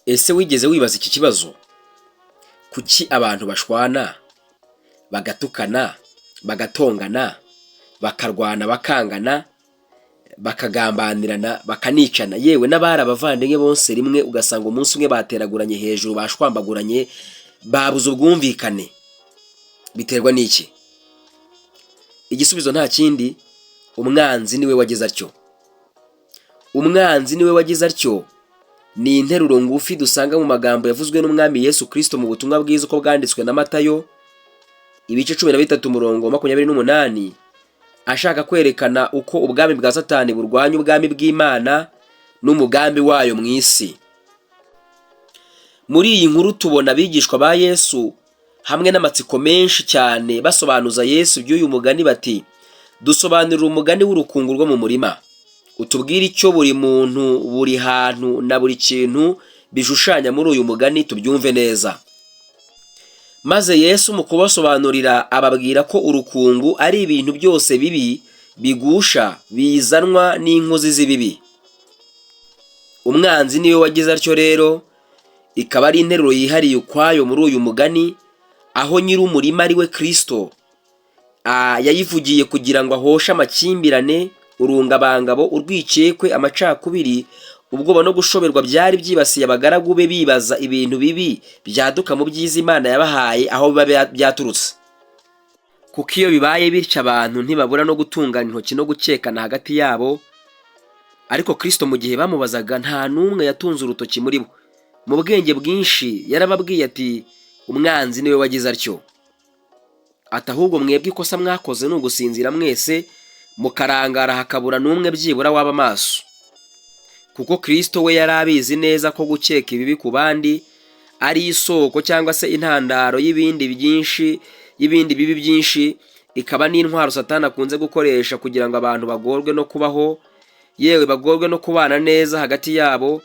Ese wigeze wibaza iki kibazo? Kuki abantu bashwana, bagatukana, bagatongana, bakarwana, bakangana, bakagambanirana, bakanicana, yewe n'abari abavandimwe bose rimwe ugasanga umunsi umwe bateraguranye hejuru, bashwambaguranye, babuze ubwumvikane? Biterwa n'iki? Igisubizo nta kindi: umwanzi niwe wagize atyo. Umwanzi niwe wagize atyo ni interuro ngufi dusanga mu magambo yavuzwe n'Umwami Yesu Kirisito mu Butumwa Bwiza uko bwanditswe na Matayo, ibice 13, umurongo 28, ashaka kwerekana uko ubwami bwa Satani burwanya ubwami bw'Imana n'umugambi wayo mu isi. Muri iyi nkuru tubona abigishwa ba Yesu hamwe n'amatsiko menshi cyane basobanuza Yesu iby'uyu mugani, bati: "Dusobanurira umugani w'urukungu rwo mu murima, utubwire icyo buri muntu, buri hantu na buri kintu bishushanya muri uyu mugani, tubyumve neza." Maze Yesu mu kubasobanurira ababwira ko urukungu ari ibintu byose bibi bigusha bizanwa n'inkozi z'ibibi. Umwanzi niwe wagize atyo rero ikaba ari interuro yihariye ukwayo muri uyu mugani, aho nyir'umurima ari we Kirisito yayivugiye kugira ngo ahoshe amakimbirane, urungabangabo, urwikekwe, amacakubiri, ubwoba no gushoberwa byari byibasiye abagaragu be, bibaza ibintu bibi byaduka mu byiza Imana yabahaye aho biba byaturutse. Kuko iyo bibaye bityo, abantu ntibabura no gutungana intoki no gukekana hagati yabo. Ariko Kirisito, mu gihe bamubazaga, nta n'umwe yatunze urutoki muri bo. Mu bwenge bwinshi yarababwiye ati: "Umwanzi niwe wagize atyo." Ati: "Ahubwo mwebwe ikosa mwakoze ni ugusinzira mwese mukarangara, hakabura n'umwe byibura waba amaso." Kuko Kirisito we yari abizi neza ko gukeka ibibi ku bandi ari isoko cyangwa se intandaro y'ibindi byinshi, y'ibindi bibi byinshi, ikaba n'intwaro Satani akunze gukoresha kugira ngo abantu bagorwe no kubaho, yewe bagorwe no kubana neza hagati yabo,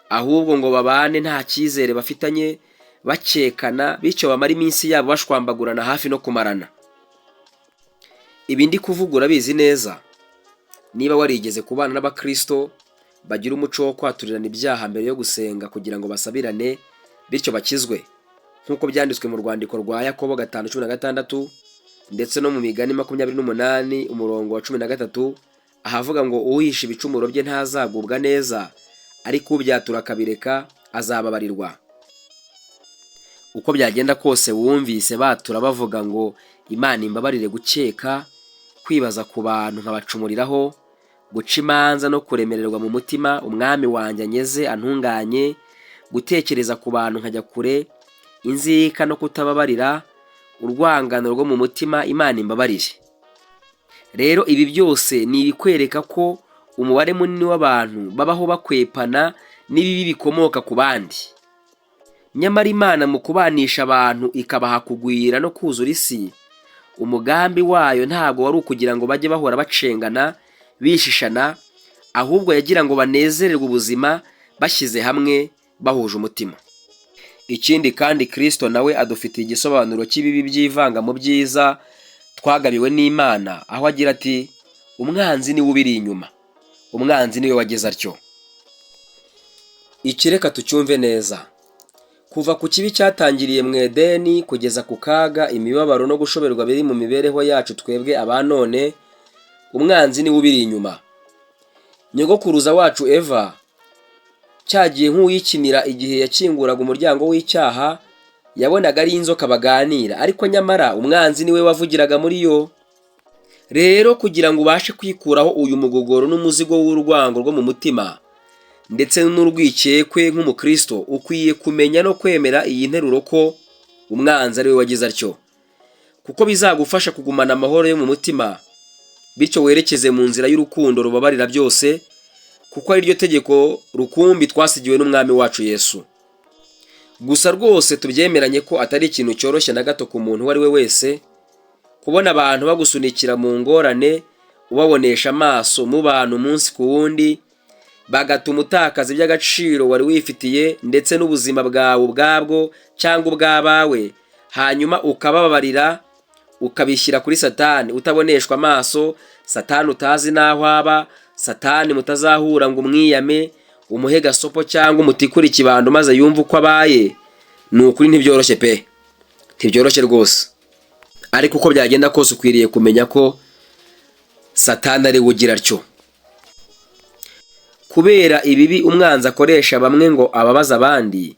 ahubwo ngo babane nta cyizere bafitanye, bakekana, bityo bamara iminsi yabo bashwambagurana, hafi no kumarana. Ibi ndi kuvuga urabizi neza niba warigeze kubana n'Abakristo bagira umuco wo kwaturirana ibyaha mbere yo gusenga kugira ngo basabirane, bityo bakizwe, nk'uko byanditswe mu rwandiko rwa Yakobo 5:16, ndetse no mu Migani 28, umurongo wa 13, ahavuga ngo: "Uwisha ibicumuro bye ntazagubwa neza, ariko ubyatura akabireka azababarirwa." Uko byagenda kose, wumvise batura bavuga ngo: "Imana imbabarire gukeka, kwibaza ku bantu nkabacumuriraho, guca imanza no kuremererwa mu mutima. Umwami wanjye anyeze antunganye, gutekereza ku bantu nkajya kure, inzika no kutababarira, urwangano rwo mu mutima. Imana imbabarire." Rero ibi byose ni ibikwereka ko umubare munini w'abantu babaho bakwepana n'ibibi bikomoka ku bandi. Nyamara Imana mu kubanisha abantu, ikabaha kugwira no kuzura isi, umugambi wayo ntabwo wari ukugira ngo bajye bahora bacengana, bishishana, ahubwo yagira ngo banezererwe ubuzima bashyize hamwe, bahuje umutima. Ikindi kandi, Kirisito nawe adufitiye igisobanuro cy'ibibi byivanga mu byiza twagabiwe n'Imana, aho agira ati: "Umwanzi niwe ubiri inyuma, umwanzi niwe wagize atyo." Iki reka tucyumve neza: kuva ku kibi cyatangiriye mu Edeni kugeza ku kaga, imibabaro no gushoberwa biri mu mibereho yacu twebwe aba none, umwanzi niwe ubiri inyuma. Nyogokuruza wacu Eva cyagiye nk'uwikinira igihe yakinguraga umuryango w'icyaha, yabonaga ari inzoka baganira, ariko nyamara umwanzi niwe wavugiraga muri yo. Rero kugira ngo ubashe kwikuraho uyu mugogoro n'umuzigo w'urwango rwo mu mutima ndetse n'urwikekwe, nk'umukristo ukwiye kumenya no kwemera iyi nteruro ko umwanzi ari we wagize atyo, kuko bizagufasha kugumana amahoro yo mu mutima, bityo werekeze mu nzira y'urukundo rubabarira byose, kuko ari ryo tegeko rukumbi twasigiwe n'Umwami wacu Yesu. Gusa rwose tubyemeranye ko atari ikintu cyoroshye na gato ku muntu uwo ari we wese kubona abantu bagusunikira mu ngorane, ubabonesha amaso mu bantu umunsi ku wundi, bagatuma utakaza iby'agaciro wari wifitiye, ndetse n'ubuzima bwawe ubwabwo cyangwa ubw'abawe, hanyuma ukabababarira, ukabishyira kuri Satani utaboneshwa amaso, Satani utazi n'aho aba, Satani mutazahura ngo umwiyame. Umuhe gasopo cyangwa umutikure ikibando maze yumve uko abaye. Ni ukuri ntibyoroshye pe, ntibyoroshye rwose. Ariko uko byagenda kose, ukwiriye kumenya ko Satani ari we ugira atyo. Kubera ibibi umwanzi akoresha bamwe ngo ababaze abandi,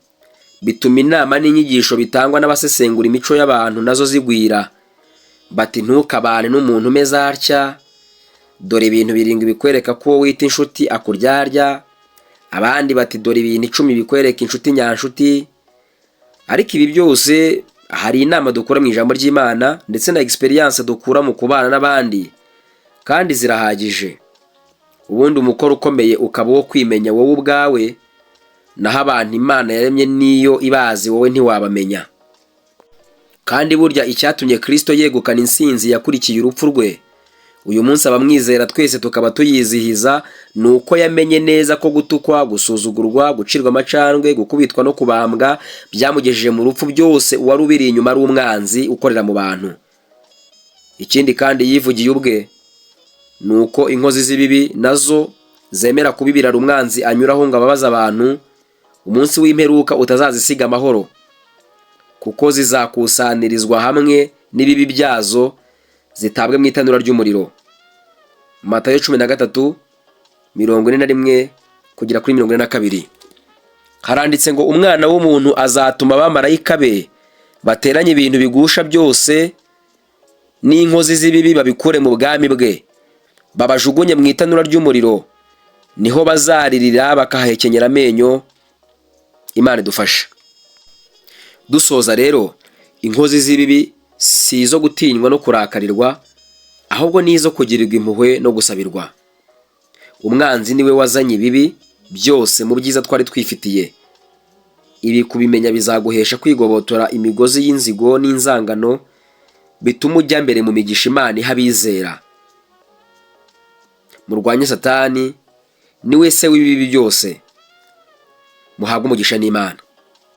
bituma inama n'inyigisho bitangwa n'abasesengura imico y'abantu nazo zigwira. Bati: "Ntukabane n'umuntu umeze atya. Dore ibintu 7 bikwereka ko uwo wita inshuti akuryarya." Abandi bati: "Dore ibintu 10 bikwereka inshuti nyanshuti." Ariko ibi byose, hari inama dukura mu ijambo ry'Imana ndetse na experience dukura mu kubana n'abandi, kandi zirahagije. Ubundi umukoro ukomeye ukaba uwo kwimenya wowe ubwawe. Naho abantu Imana yaremye niyo ibazi, wowe ntiwabamenya. Kandi burya icyatumye Kirisito yegukana insinzi yakurikiye urupfu rwe, uyu munsi abamwizera twese tukaba tuyizihiza, ni uko yamenye neza ko gutukwa, gusuzugurwa, gucirwa amacandwe, gukubitwa no kubambwa byamugejeje mu rupfu, byose uwari ubiri inyuma ari umwanzi ukorera mu bantu. Ikindi kandi yivugiye ubwe ni uko inkozi z'ibibi nazo zemera kuba ibiraro umwanzi anyuraho ngo ababaze abantu, umunsi w'imperuka utazazisiga amahoro, kuko zizakusanirizwa hamwe n'ibibi byazo zitabwe mu itanura ry'umuriro. Matayo 13:41 kugera kuri 42, haranditse ngo: "Umwana w'umuntu azatuma abamarayika be bateranye ibintu bigusha byose n'inkozi z'ibibi, babikure mu bwami bwe, babajugunye mu itanura ry'umuriro, niho bazaririra bakahahekenyera amenyo." Imana idufashe. Dusoza rero, inkozi z'ibibi si izo gutinywa no kurakarirwa, ahubwo ni izo kugirirwa impuhwe no gusabirwa. Umwanzi niwe wazanye ibibi byose mu byiza twari twifitiye. Ibi kubimenya bizaguhesha kwigobotora imigozi y'inzigo n'inzangano, bituma ujya mbere mu migisha Imana iha abizera. Murwanye Satani, niwe se w'ibibi byose. Muhabwe umugisha n'Imana.